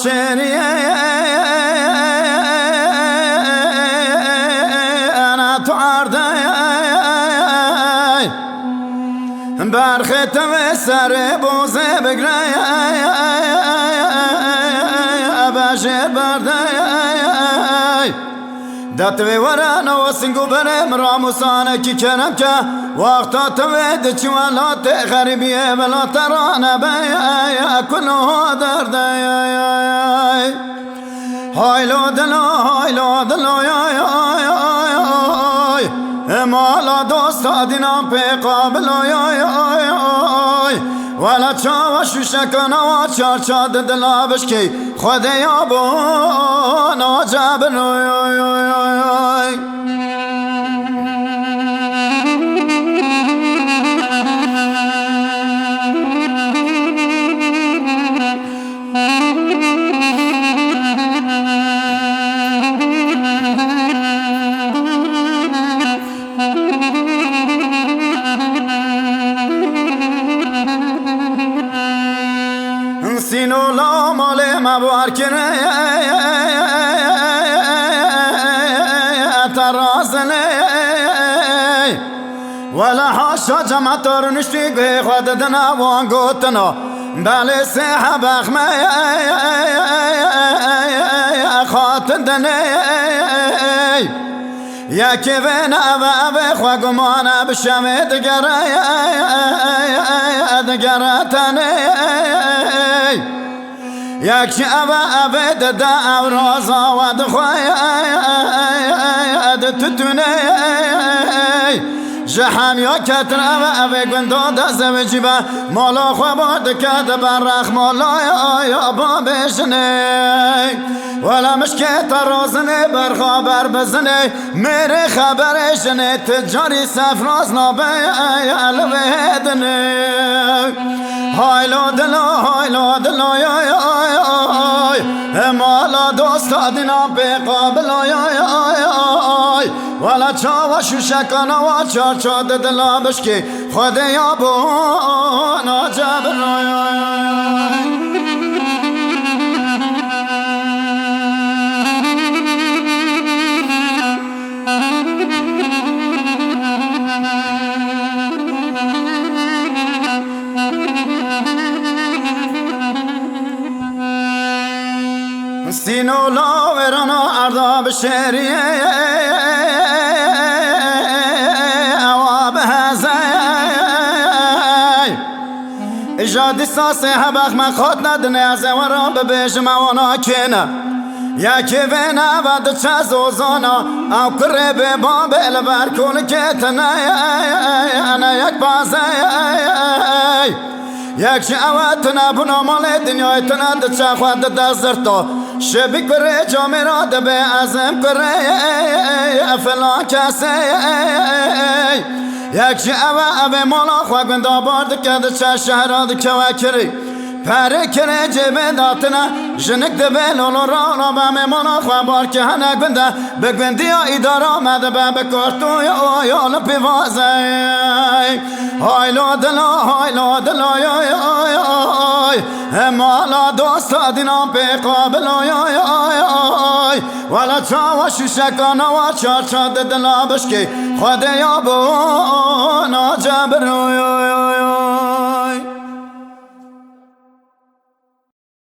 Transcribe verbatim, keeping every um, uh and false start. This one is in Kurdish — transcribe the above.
Şêriyê, ana tu erdê, berxê te vê serê bozê bigre, bejêr berdê. Dest vê were newe sing û berê min ramûsanekî kerem ke. Wexta tu vê diçî welatê xerîbiyê bila te ranebe, kuno derdê. Haylo dilo, haylo dilo, yoy, yoy, yoy, yoy. Mala dosta dînan pê qabilo, yoy, yoy, yoy. Wela çawa şûşekana wa çarça di dila bişkê. Xwedê ya bo na cebir, oy, oy, oy, oy, oy. Sînola malê me bar kire, te razine. Wela haşa cemata rûniştî guhê xwe didine wan gotina. Belê sê hebex me xatin dinê. Yekê vê neve evê xwe gumane bi şevê digere, digere tenê. Yek jî eve evê dide ew raza we dixwe, di tutûnê. Ji hemiya ketin eve evê gunda de zewicî be, mala xwe bar dike dibe rexmala ya, ya babê jinê. Wela mişkê te rozinê berxa ber bizinê. Mêrê xeberê jinê ti carî sefraz nabe li vê dinê. Haylo dilo, haylo dilo, yoy, yoy, yoy. Mala dosta dînan pê qabilo, yoy, yoy, yoy. Wela çawa şûşekana wa çarça di dila bişkê. Xwedê ya bona cebir, yoy, yoy, yoy, yoy. Sînola wêrana erda bi şêriyê, ewa bi hezê. Îja dîsa sê hebex me xatine dinê, ez ê we re bibêjim ewana kê ne. Yekê vê neve diçe zozana, ew kurê bê babê li ber kolikê tine, ne yek bazê. Yek jî ew e tine bûna malê dinyayê tine diçe xwe dide zirta. Şibî kurê camêra dibe ezim kurê filan kesê. Yek jî ev e, ev ê mala xwe gunda bar dike, diçe şehra dikewe kirî. Perê kirê cêbê datine, jinik dibe lolo ra ra bemê mala xwe bar ki hene gunde, bi gundiya îdara me dibe bi kartoya ya li pêvaze. Haylo dilo, haylo dilo, yoy, yoy, yoy. Mala dosta dînan pê qabilo, yoy, yoy, yoy. Wela çawa şûşekana wa çarça di dila bişkê. Xwedê ya bona cebir, yoy, yoy, yoy, yoy.